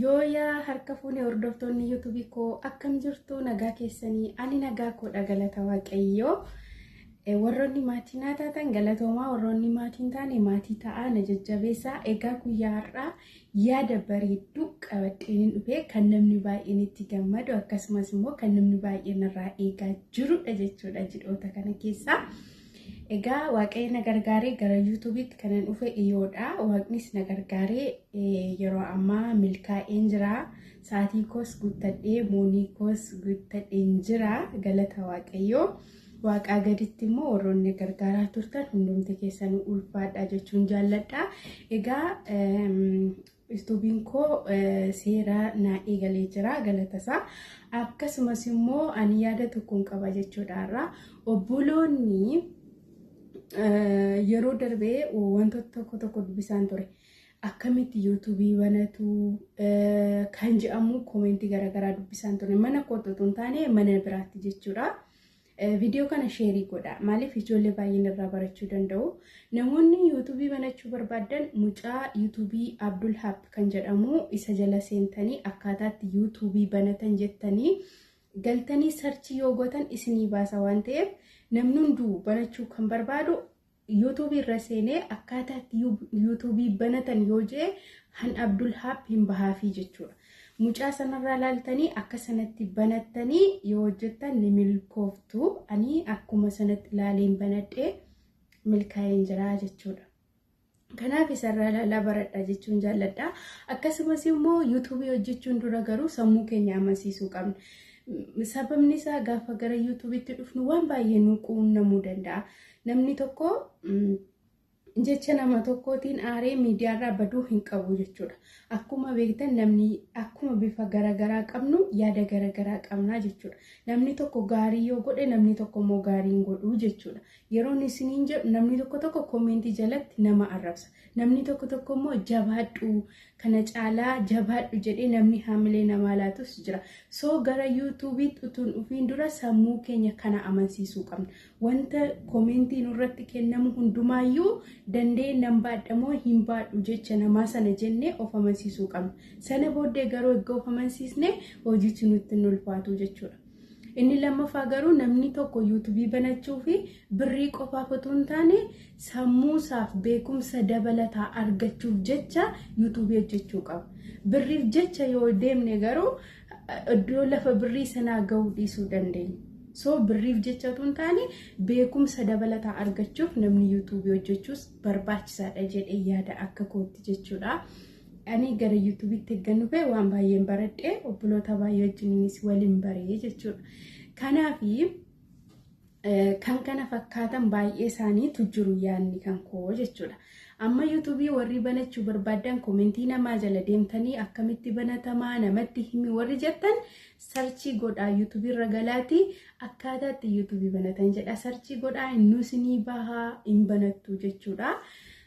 Yooyaa harka fuune hordoftoonni yuutuubii koo akkam jirtu nagaa keessanii ani nagaa koodha galata waaqayyoo. Warroonni maatii naa taatan galatoomaa warroonni maatii hin taane maatii ta'aa na jajjabeessaa. Egaa guyyaa har'aa yaada bareedduu qabadheen dhufe kan namni baay'een itti gammadu akkasumas immoo kan namni baay'een irraa eegaa jirudha jechuudha ji'oota kana keessaa. Egaa waaqayyo na gargaaree gara yuutuubiitti kanan dhufe dhiyoodha. Waaqnis na gargaaree yeroo ammaa milkaa'een jira. Sa'aatii koos guuttadhee moonii koos guuttadheen jira. Galata waaqayyoo. Waaqaa gaditti immoo warroonni gargaaraa turtan hundumti keessanuu ulfaadha jechuun jaalladha. Egaa yuutuubiin koo seera naa eegalee jira galatasaa. Akkasumas immoo ani yaada tokkoon qaba jechuudha har'a. Obboloonni yeroo darbee wantoota tokko tokko dubbisaan ture. Akkamitti yuutuubii banatu kan jedhamu koomentii garaagaraa dubbisaan ture. Mana kootti otoo hin taane mana biraatti jechuudha. Viidiyoo kana sheerii godha. Maaliif ijoollee baay'een irraa barachuu danda'u. Namoonni yuutuubii banachuu barbaadan mucaa yuutuubii Abdul Hab kan jedhamu isa jala seentanii akkaataatti yuutuubii banatan jettanii galtanii sarchii yoo gootan isinii baasa waan ta'eef namni hunduu banachuu kan barbaadu yuutuubii irra seenee akkaataatti yuutuubii banatan yoo jee han Abdul Hab hin bahaafii jechuudha. Mucaa sanarraa laaltanii akka sanatti banattanii yoo hojjettan ni milkooftu. Ani akkuma sanatti laaleen banadhee milkaa'een jira jechuudha. Kanaaf isarraa ilaalaa baradha jechuun jaalladha. Akkasumas immoo yuutuubii hojjechuun dura garuu sammuu keenya amansiisuu qabna. Sababni isaa gaafa gara yuutuubiitti dhufnu waan baay'ee nu quunnamuu danda'a. Namni tokko jecha nama tokkootiin aaree miidiyaarraa baduu hin qabu jechuudha. Akkuma beektan namni akkuma bifa garaagaraa qabnu yaada garaagaraa qabnaa jechuudha. Namni tokko gaarii yoo godhe namni tokko immoo gaarii hin godhu jechuudha. Yeroon isiniin jedhu namni tokko tokko koomentii jalatti nama arrabsa. Namni tokko tokko immoo jabaadhu kana caalaa jabaadhu jedhee namni haamilee namaa laatus jira. So gara yuutuubiitti utuu hin dhufiin dura sammuu keenya kana amansiisuu qabna. Wanta koomentii nurratti kennamu hundumaayyuu danda'ee nan baadha moo hin baadhu jecha namaa sana jennee of amansiisuu qabna. Sana booddee garuu erga of amansiisne hojichi nutti hin ulfaatu jechuudha. Inni lammaffaa garuu namni tokko yuutuubii banachuu fi birrii qofaaf otoo hin taane sammuusaaf beekumsa dabalataa argachuuf jecha yuutuubii hojjechuu qaba. Birriif jecha yoo deemne garuu iddoo lafa birrii sanaa gahuu dhiisuu dandeenya. So birriif jecha otoo hin taane beekumsa dabalataa argachuuf namni yuutuubii hojjechuus barbaachisaadha jedhee yaada akka kootti jechuudha. Ani gara yuutuubiitti eeggan dhufe waan baay'een baradhe obboloota baay'ee wajjininis waliin baree jechuudha. Kanaafi kan kana fakkaatan baay'ee isaaniitu jiru yaadni kan koo jechuudha. Amma yuutuubii warri banachuu barbaadan koomentii namaa jala deemtanii akkamitti banatamaa namatti himi warri jettan sarchii godhaa yuutuubii irra galaatii akkaataatti yuutuubii banatan jedha. Sarchii godhaa inni isinii bahaa hin banattu jechuudha.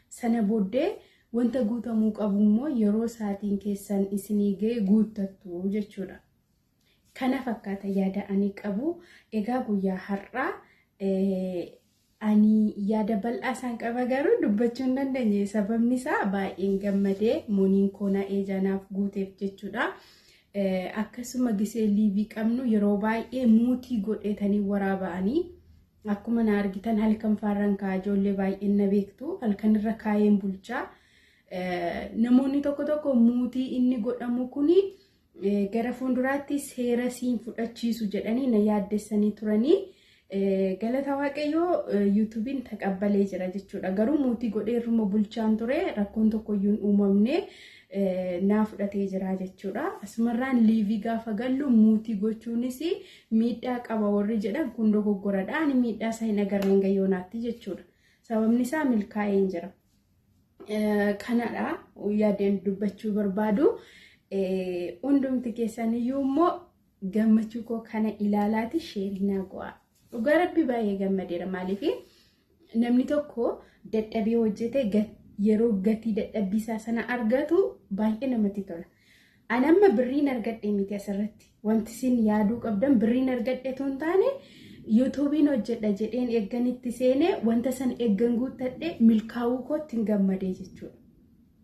Sana booddee wanta guutamuu qabu immoo yeroo sa'aatiin keessan isinii ga'e guuttattu jechuudha. Kana fakkaata yaada ani qabu. Egaa guyyaa har'aa ani yaada bal'aa isaan qaba garuu dubbachuu hin dandeenye. Sababni isaa baay'een gammadee mooniin koo na eejanaaf guuteef jechuudha. Akkasuma gisee liivii qabnu yeroo baay'ee muutii godheetanii waraaba'anii akkuma na argitan halkan faarran kaa'aa ijoollee baay'een na beektu halkan irra kaa'een bulchaa. Namoonni tokko tokko muutii inni godhamu kuni gara fuulduraatti seera siin fudhachiisu jedhanii na yaaddessanii turanii. Galata waaqayyoo yuutuubiin taqabbalee jira jechuudha. Garuu muutii godhee irruma bulchaan ture rakkoon tokkoyyuu hin uumamne naa fudhatee jira jechuudha. Asumarraan liivii gaafa gallu muutii gochuunis miidhaa qaba warri jedhan kun dogoggoradha. Ani miidhaa isaa hin agarre hanga yoonaatti jechuudha. Sababni isaa milkaa'een jira. Kanadha yaadeen dubbachuu barbaadu. Hundumti keessaniyyuu immoo gammachuu koo kana ilaalaati sheerii naa go'a. Dhugaa rabbi baay'ee gammadeera maaliif namni tokko dadhabee hojjete yeroo gatii dadhabbii isaa sana argatu baay'ee namatti tola. Ani amma birriin argadhe miti asirratti. Wanti isin yaaduu qabdan birriin argadhe otoo hin taane yuutuubiin hojjedha jedheen eeggan itti seenee wanta sana eeggan guuttadhe milkaa'uu kootti hin gammadee jechuudha.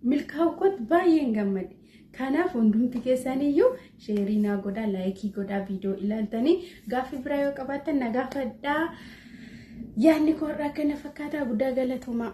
Milkaa'uu kootti baay'een gammade. Kanaaf hundumti keessaniyyuu share naa godhaa, like godhaa, viidiyoo ilaaltanii gaaffii biraa yoo qabaattan na gaafadhaa. Yaadni koo har'aa kana fakkaataa, guddaa galatoomaa.